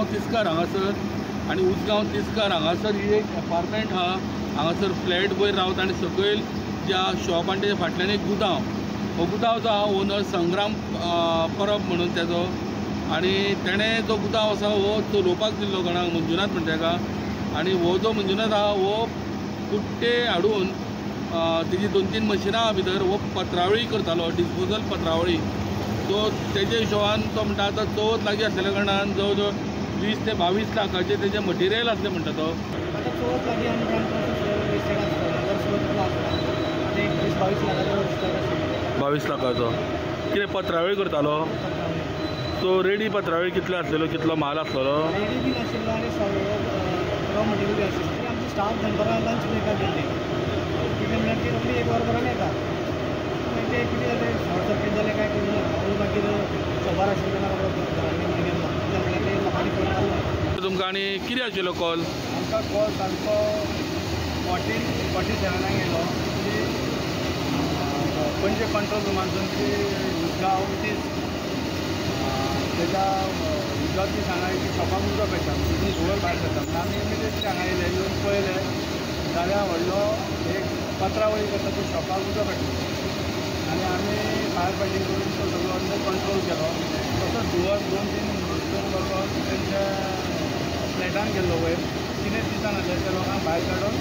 उसगांव तिस्कार हांगासर आनी उसगांव तिस्कार हांगासर ही एक एपार्टमेंट आहा. हांगासर फ्लॅट वयर रावता आनी सकयल ज्या शॉप आनी तेज्या फाटल्यान एक गुदांव. हो गुदांव जो आहा ओनर संग्राम परब म्हणून तेजो, आनी तेणें जो गुदांव आसा हो चलोवपाक दिल्लो कोणाक, मंजुनाथ म्हणटा तेका. आनी हो जो मंजुनाथ आहा हो कुट्टे हाडून तेजी 2-3 मशिनां आहा भितर, हो पत्रावळी करतालो, डिस्पोजल पत्रावळी. सो तेजे हिशोबान तो म्हणटा आतां चवथ लागीं आसलेल्या कारणान जवळ जवळ 20 ते 22 लाखाचें तेजें मटिरियल आसलें म्हणटा तो. आतां चवथ लागीं आनी 22 लाखाचो कितें पत्रावळी करतालो. सो रेडी पत्रावळी कितलो आसलेलो, कितलो माल आसलेलो? रेडी बी नाशिल्लो आनी रॉ मटेरियल बी आशिल्लें. आमचे स्टाफ दनपारां लंच ब्रेकाक गेल्ले, कितें म्हणल्यार ती रोखडी 1 वर भरान येता. मागीर ते कितें जालें, शॉर्ट सर्कीट जालें काय करूं ना, मागीर खबर आशिल्लें ना घरांनी मागीर कितें म्हणल्यार ते लोकांनी फोन मारलो. तुमकां आनी कितें आशिल्लो कॉल? आमकां कॉल सामको 14:47 येयलो की पणजे कंट्रोल रुमांतसून की उसगांव तीस तेज्या उदक बी हांगा की शॉपाक उदक येता, तितून धुंवर भायर सरता. म्हणून आमी इमिडिएटली हांगा येयले, येवन पळयलें जाल्यार व्हडलो एक पत्रावळी करता तो शॉपाक उदक येतलो आनी आमी फायर फायटींग करून तो सगळो अंडर कंट्रोल केलो. तसोच धुंवर 2-3 वचोन तेंच्या फ्लॅटान गेल्लो वयर, कितें दिसनासलें त्या लोकांक भायर काडून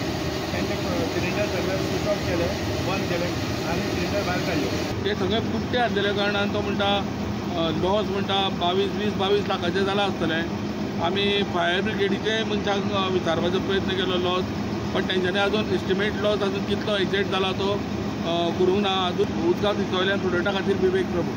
तेंचे सिलिंडर सगळे स्विच ऑफ केले, बंद केले आनी सिलिंडर भायर काडले. ते सगळे कुट्टे आसलेल्या कारणान तो म्हणटा लॉस म्हणटा 22 लाखाचें जालां आसतलें. आमी फायर ब्रिगेडीचे मनशांक विचारपाचो प्रयत्न केलो लॉस, पण तेंच्यांनी अजून एस्टिमेट लॉस अजून कितलो एक्झॅक्ट जाला तो करूंक ना. अजून उसगांव दिसवल्यान प्रोडक्टा खातीर विवेक प्रभू.